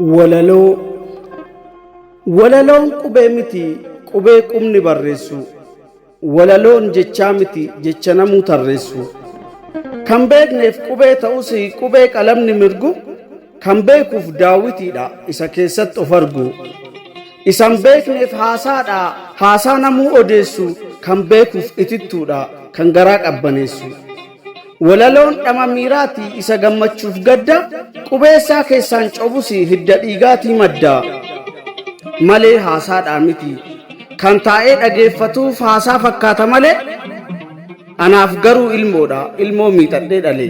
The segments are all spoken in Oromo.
Walaloo Walaloon qubee miti qubee qubni barreessu. Walaloon jechaa miti jecha namuu tarreessu. Kan beekneef qubee ta'us qubee qalamni mirgu, kan beekuuf daawwitiidha isa keessatti of argu. Isan beekneef haasaadha haasaa namuu odeessu, kan beekuuf itittuudha kan garaa qabbaneessu. Walaloon dhama miiraati isa gammachuuf gadda, qubeessaa keessaan cobus hidda dhiigaatii madda. Malee haasaadhaa miti. Kan taa'ee dhageeffatuuf haasaa fakkaata malee, anaaf garuu ilmoodha ilmoo miixadhee dhale.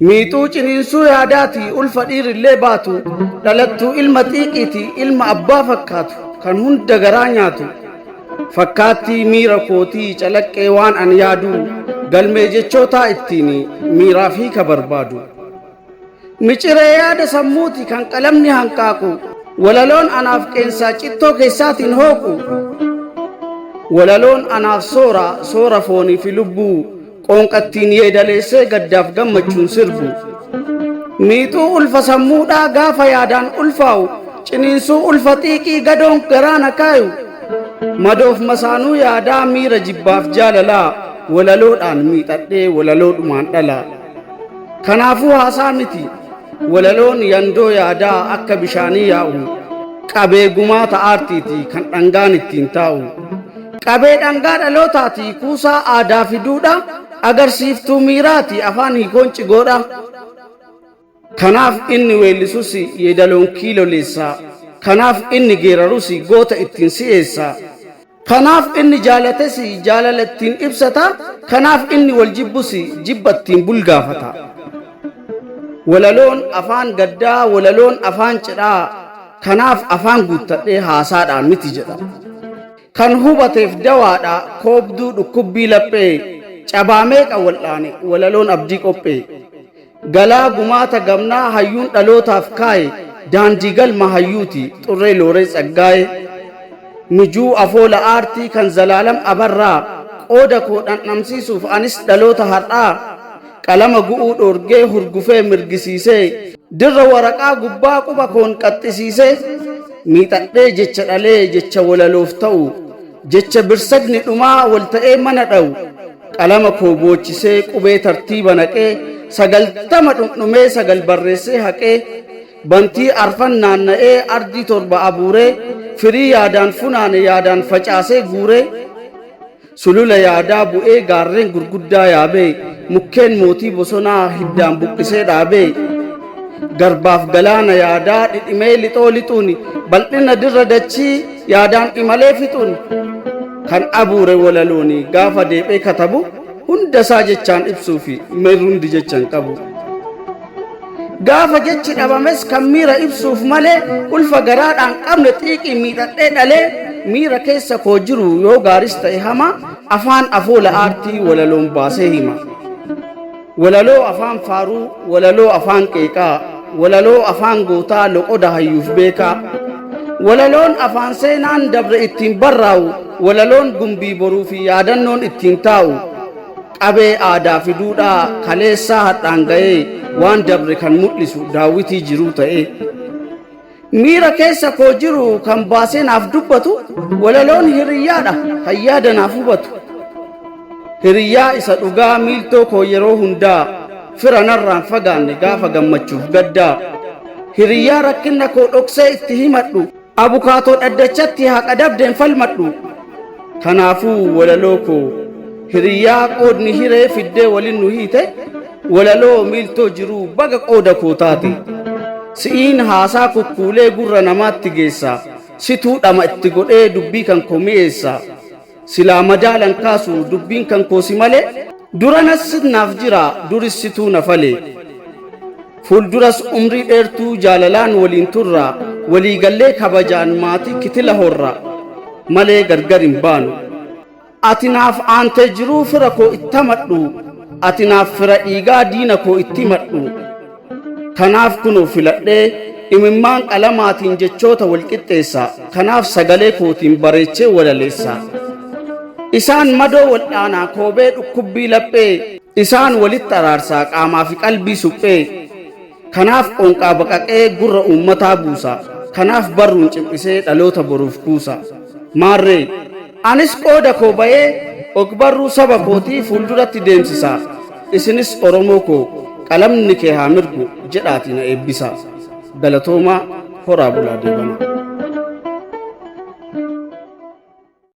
Miixuu ciniinsuu yaadaati ulfa dhiirillee baatu, dhalattuu ilma xiiqiiti ilma abbaa fakkaatu, kan hunda garaa nyaatu. Fakkaattii miira kootii calaqqee waan an yaadu, galmee jechootaa ittiin miiraaf hiika barbaadu. Miciree yaada sammuuti kan qalamni hanqaaqu, walaloon anaaf qeensaa cittoo keessaatiin hooqu. Walaloon anaaf soora, soora foonii fi lubbuu, qoonqattiin yeedaleessee gaddaaf gammachuun sirbu. Miixuu ulfa sammuudhaa gaafa yaadaan ulfaa'u, ciniinsuu ulfa xiiqii gadoon garaa na kaayu. Madoof masaanuu yaadaa miira jibbaaf jaalalaa, walaloodhaan miixadhee walaloodhumaan dhala. Kanaafuu haasaa miti, walaloon yandoo yaadaa akka bishaanii yaa'u, qabee gumaata aartiiti kan dhangaan ittiin taa'u. Qabee dhangaa dhalootaati kuusaa aadaa fi duudhaa, agarsiiftuu miiraati afaan hiikoon cigoodha. Kanaaf inni weellisus yeedaloon kiiloleessa. Kanaaf inni geerarus goota ittiin si'eessa. Kanaaf inni jaalates jaalala ittiin ibsata. Kanaaf inni wal jibbus jibba ittiin bulgaafata. Walaloon afaan gaddaa, walaloon afaan cidhaa, kanaaf afaan guuttadhee haasaadhaan miti jedha. Kan hubateef dawaadha koobduu dhukkubbii laphee, cabaa meeqa wal'aane walaloon abdii qophee. Galaa gumaata gamnaa hayyuun dhalootaaf kaaye, daandii galma hayyuuti xurree looree tsaggaaye. Mijuu afoola aartii kan zalaalam abarraa, qooda koo dhandhamsiisuuf anis dhaloota har'aa, qalama gu'uu dhoorgee hurgufee mirgisiisee, dirra waraqaa gubbaa quba koon qaxxisiisee, miixadhee jecha dhalee jecha walaloof ta'u, jecha birsagni dhumaa wal ta'ee mana dha'u, qalama koo boochisee qubee tartiiba naqee, 90 dhundhumee 9 barreessee haqee, bantii arfan naanna'ee ardii 7 abuuree, firii yaadaan funaane yaadaan facaasee guuree, sulula yaadaa bu'ee gaarreen gurguddaa yaabee, mukkeen mootii bosonaa hiddaan buqqisee dhaabee, garbaaf galaana yaadaa dhidhimee lixoo lixuun, bal'ina dirra dachii yaadaan imalee fixuun, kan abuure walalooni gaafa deephee katabu, hunda isaa jechaan ibsuu fi miirri jecha hin qabu. Gaafa jechi dhabames kan miira ibsuuf malee, ulfa garaadhaan qabne xiiqii miidhadhee dhalee, miira keessa koo jiru yoo gaaris ta'e hama, afaan afoola aartii walaloon baasee hima. Walaloo afaan faaruu, walaloo afaan qeeqaa, walaloo afaan gootaa loqoda hayyuuf beekaa. Walaloon afaan seenaan dabre ittiin barraa'u, walaloon gumbii boruu fi yaadannoon ittiin taa'u. Qabee aadaa fi duudhaa kaleessaa hadhaan ga'ee waan dabre kan mul'isu daawwitii jiruu ta'ee. Miira keessa koo jiru kan baasee naaf dubbatu, walaloon hiriyyaadha kan yaada naaf hubatu. Hiriyyaa isa dhugaa miiltoo koo yeroo hundaa, fira narraan fagaanne gaafa gammachuuf gaddaa. Hiriyyaa rakkinna koo dhoksee itti himadhu, abukaatoo dhaddachatti haqa dabdeen falmadhu. Kanaafuu walaloo koo hiriyyaa qoodni hiree fiddee waliin nu hiite, walaloo miiltoo jiruu baga qooda koo taate. Si'iin haasaa kukkuulee gurra namaatti geessa, situu dhama itti godhee dubbii kan koo mi'eessa. Silaa madaalan kaasu dubbiin kan koo si malee, duranas naaf jira duris situu na fale. Fuulduras umrii dheertuu jaalalaan waliin turra, waliigallee kabajaan maatii kitila horra, malee gargar hin baanu. Ati naaf aantee jiruu fira koo ittamadhu, ati naaf fira dhiigaa diina koo itti himadhu. Kanaaf kunoo filadhee imimmaan qalamaatiin jechoota wal qixxeessa, kanaaf sagalee kootiin bareechee walaleessa. Isaan madoo wal'aanaa koobee dhukkubbii laphee, isaan walitti araarsaa qaamaa fi qalbii suphee. Kanaaf qoonqaa baqaqee gurra uummataa buusa. Kanaaf barruun cim'isee dhaloota boruuf kuusa. Maarree, anis qooda koo bayee ogbarruu saba kootii fuulduratti deemsisa. Isinis Oromoo koo qalamni kee haa mirgu jedhaatii na eebbisaa. Galatoomaa, horaa bulaa deebanaa.